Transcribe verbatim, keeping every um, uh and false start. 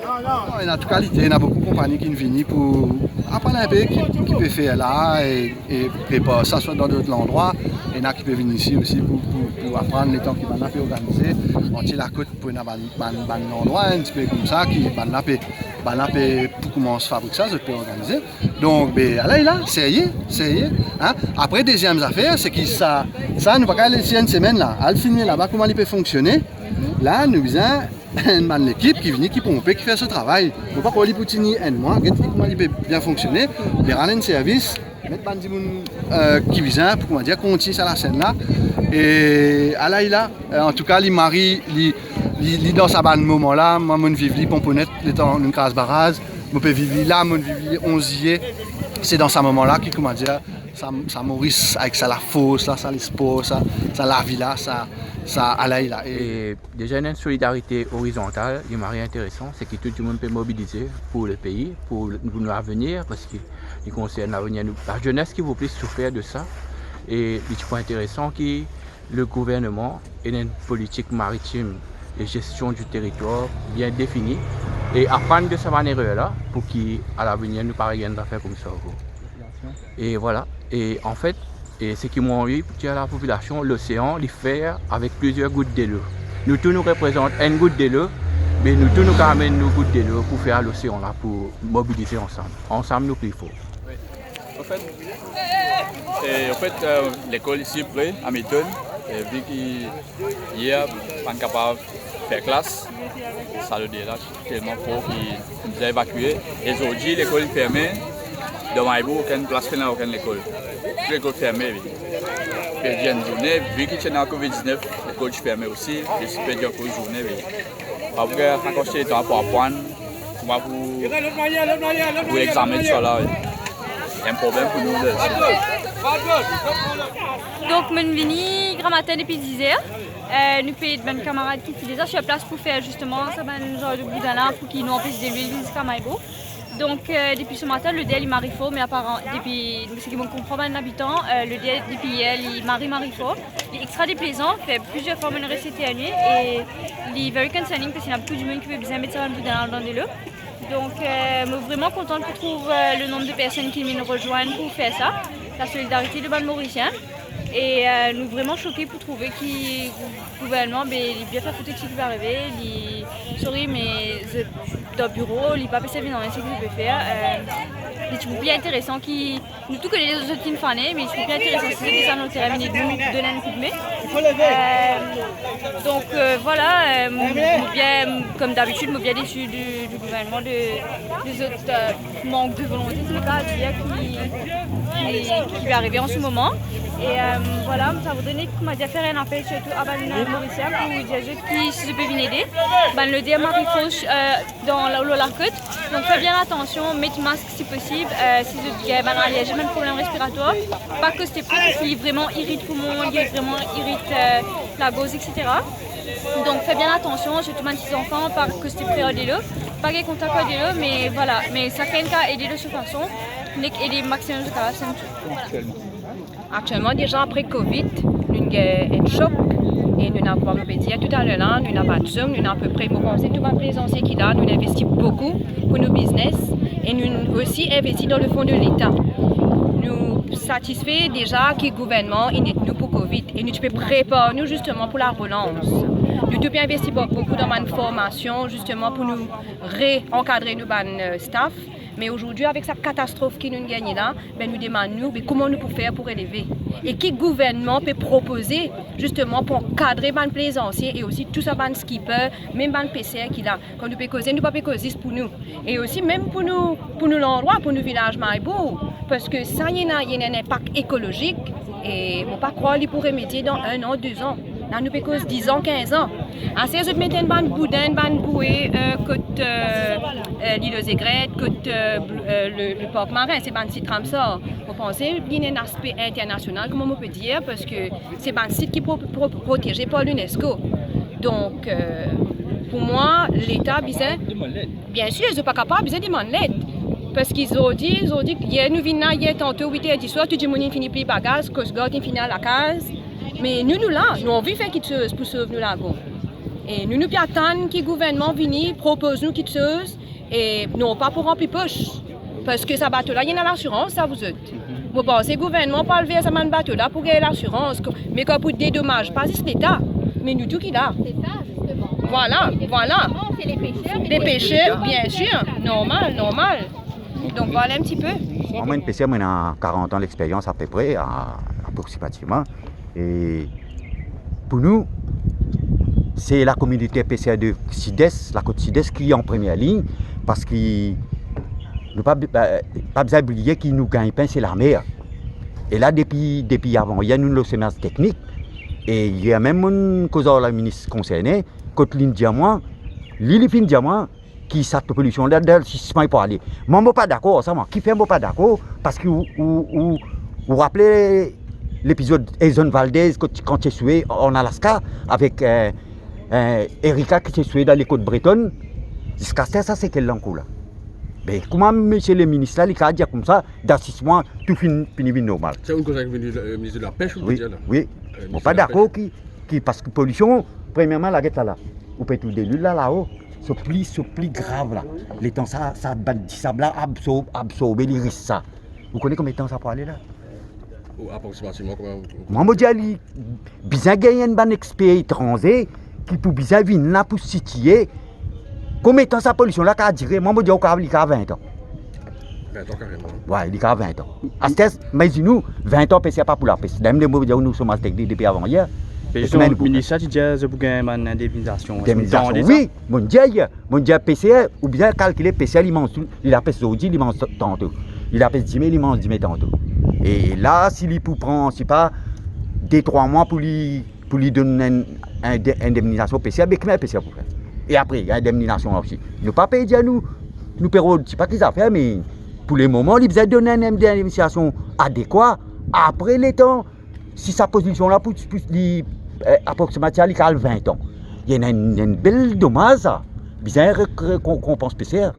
Non, ena tou kalite, ena boukou konpagni ki vini pou aprann inpe ki, ki pe fer la e, e prepar sa swa dan dot landrwa. Ena ki pe vinn isi osi pou, pou, pou aprann letan ki bann la pe organize. Antie lakot pou ena bann, bann, bann landrwa, enn tipe koumsa, ki bann la pe, bann la pe pou koumans fabrik sa, zot pe organize. Donk, be, ala li la, serye, serye, hein. Apre, deziem zafer, se ki sa, sa, nou pa kapav les li enn semenn la. Al filme laba kouma li pe fonksione. La, nou bizin enn bann lekip ki vini, ki ponpe, ki fer so travay. Mo pa krwar li pou tini enn mwa, get li kouma li pe bien fonksione, li rann enn servis, met bann dimoun, eh, ki bizin pou, kouma dir, kontign sa lasenn la. E ala li la, eh, antouka, li mari, li, li, li dan sa bann moman la, mwa, mo'nn viv li Ponponnet, letan nou kraz baraz, mo pe viv li la, mo'nn viv li onz ziye. Se dan sa moman la ki, kouma dir, sa, sa Moris avek sa lafors la, sa lespor, sa, sa lavi la, sa, sa ala li la. E E deza ena enn solidarite orizontal, li mari interesan, se ki tou dimoun pe mobilize pou lepei, pou, pou nou lavenir, parski li konsern lavenir nou. Lazenes ki pou plis soufer de sa, e li ti pou interesan ki le gouverneman ena enn politik maritim e gestion du territoire bien defini, e aprann de sa bann erer la, pou ki a lavenir nou pa regagn zafer koumsa ankor. E vwala. E anfet, e seki mo anvi pou dir a lapopilasion, losean, li fer avek plizier gout delo. Nou tou nou reprezant enn gout delo, me nou tou nou kapav amenn nou gout delo pou fer losean la, pou mobilize ansam. Ansam nou pli for. Wi. Anfet, e, anfet, e, lekol isi pre, Hamilton, e, vi ki yer, pa'nn kapav fer klas, sa lode la telman for ki nou bizin evakie. E zordi, lekol ferme. Dan Maribo, okenn plas pena, okenn lekol. Tou lekol ferme, wi. Perdi enn zourne, vi ki ti ena covid diznef, lekol ti ferme osi, li ti perdi ankor zourne, wi. Apre, akoz letan pou aprann, kouma pou, pou examen, tousala, wi. Enn problem pou nou, la. Donk, mo'nn vini gramatin depi diz er. Eh, nou pe ed bann kamarad ki ti deza sir plas pou fer zisteman sa bann zar de boudin la, pou ki nou anpes delwil vinn ziska Maribo. Donk, eh, depi se matin, loder li mari for, me aparan, depi seki mo konpran bann labitan, eh, loder depi yer, li mari, mari for. Li extra deplezan, fer plizier fwa mo'nn res eternye, e li very concerning, parski ena boukou dimoun ki pe bizin met sa bann boudin la dan delo. Donk, eh, mo vreman kontan pou trouv, eh, le nonb de personn ki vinn rezwenn pou fer sa, la solidarite de bann Morisien. E, eh, nou vreman soke pou trouve ki gouvernman, be, li bien fer kot seki pe arive, li, sorry, me zot dan biro, li pa pe servi nanye seki zot pe fer. Eh, li ti pou pli interesan ki, nou tou kone lezot finn fane, me li ti pou pli interesan si zot deza lor terin, vinn ed nou, donn enn koudme. Eh, donk, eh, vwala, eh, mo, mo bien, kom dabitid, mo bien desi di, di gouvernman, de, de zot, eh, mank de volonte, se le ka a dir, ki, ki, ki pe arive an se moman. E, eh, vwala, sa voudre nek, kouma dir, fer enn apel sirtou a bann, eh, Morisien pou dir zot ki si zot pe vinn ede. Bann loder mari for, eh, dan la, lor lakot. Donk, fer bien atansion, met mask si posib, eh, si zot gagn bann alerzi, bann problem respiratwar, pa koste fre, parski li vreman irit poumon, li vreman irit, eh, lagorz, et cetera. Donk, fer bien atansion, sirtou bann ti zanfan, pa koste fre ar delo, pa gagn kontak ar delo, me vwala, me sakenn kapav ede de so fason, nek ede maximum zot kapav, se tou. Vwala. Aktielman, deza apre covid, nou gagn enn sok, e nou ena, kouma mo pe dir toutaler la, nou ena bann zom, nou ena apepre, mo panse tou bann plezansie ki la, nou investi boukou pou nou biznes, e nou osi investi dan le fon de leta. Nou satisfe deza ki gouvernman inn ed nou pou covid, e nou ti pe prepar nou zisteman pou larelans. Nou tou pe investi bou-, boukou dan bann formasion, zisteman pou nou re-ankadre nou bann, eh, staff. Me azordi, avek sa katastrof ki nou gagne la, be, nou demann nou, be, kouma nou pou fer pou releve? E ki gouvernman pe propoze, zisteman, pou ankadre bann plezansie e osi tou sa bann skipper, mem bann peser ki la? Kan nou pe koze, nou pa pe koz zis pou nou. E osi mem pou nou, pou nou landrwa, pou nou vilaz Maribo, parski sa, ena, ena enn inpak ekolozik, e mo pa krwar li pou remedie dan enn an, de zan. La, nou pe koz diz an, kinz an. Aster zot met enn bann boudin, enn bann boue, eh, kot, eh, eh, Lile Zegret, kot, eh, bl-, eh, le, le Park Marin, se bann sit Ramsar. Mo panse li ena enn aspe internasional, kouma mo pe dir, parski se bann sit ki pro-, pro-, proteze par l'UNESCO. Donk, eh, pou mwa, leta bizin, biensir, zot pa kapav, bizin demann led. Parski zordi, zordi, yer nou vinn la, yer tanto wit er diswar, tou dimoun inn fini pliy bagaz, Coast Guard inn fini al lakaz. Me nou, nou la, nou anvi fer kiksoz pou sov nou lago. E nou, nou pe atann ki gouvernman vini propoz nou kiksoz, e non pa pou ranpli pos, parski sa bato la, li ena lasirans sa, vous êtes. Mo panse gouvernman pou al ver sa bann bato la pou gagn lasirans, ko-, me kan pou dedomaz, pa zis Leta, me nou tou ki la. C'est ça, justement. Voilà, voilà. C'est les pêcheurs, les pêcheurs, bien sûr, normal, normal. Donc voilà un petit peu. Mwa, mo enn peser, mo ena karant an lexperyans apepre, a-, aproksimativman. E pou nou, se lakominote peser de Sides, lakot Sides ki an premie lign, parski nou pa, pa, pa bizin bliye ki nou gagn-pin se lamer. E la, depi, depi avan yer, nou lor somaz teknik. E yer mem, mo'nn koz ar laminis konserne, kot li'nn dir mwa, li, li finn dir mwa, ki sa polision la, dan sis mwa li pou ale. Mwa, mo pa dakor ar sa, mwa. Kifer mo pa dakor? Parski ou, ou, ou, ou rapel lepizod Eson Valdez, kot, kan ti swe an Alaska avek, eh, eh, Erika ki ti swe dan lekot Bretonn. Ziska aster, sa sekel la ankor la. Be, kouma misie leminis la, li kav dir koumsa, dan sis mwa, tou finn, fini vinn normal? Sa, ou koz avek minis, eh, minis de la pes, ou... Wi, dir la? Wi. Eh, mo pa dakor ki, ki, parski polision, premierman, la, get la, la. Ou pe trouv delwil la, lao. So pli, so pli grav la. Letan sa, sa bann disab la absorb, absorbe, li ris sa. Ou kone konbien tan sa pou ale la? Ou aproksimativman konbien? Mwa, mo dir li bizin gagn enn bann exper etranze ki pou bizin vinn la pou sitie konbien tan sa polision la kav dire. Mwa, mo dir ou kav, li kav vin tan. Vin tan kareman. Wi, li kav vin tan. Aster, imazinn ou, vin tan peser pa pou lapes. Mem mo dir ou, nou somaz teknik depi avan yer. Be, zot minis la ti dir zot pou gagn bann indemnizasion. Indemnizasion, wi. Mo'nn dir yer, mo'nn dir peser, oubien kalkile peser, li manz tou, li lapes zordi, li manz tanto. Li lapes dime, li manz dime tanto. E la, si li pou pran, se pa, de trwa mwa pou li, pou li donn enn, enn de-, indemnizasion peser, be kouma peser pou fer? E apre, indemnizasion la osi. Nou pa pe dir nou, nou pe rod, se pa ki zafer, me pou lemoman, li bizin donn enn indemnizasion adekwa. Apre letan, si sa polision la pou, pou li, eh, aproksimativman, li kav al vin tan. Li ena enn, enn bel domaz sa. Bizin re-, re-, kon-, konpans peser.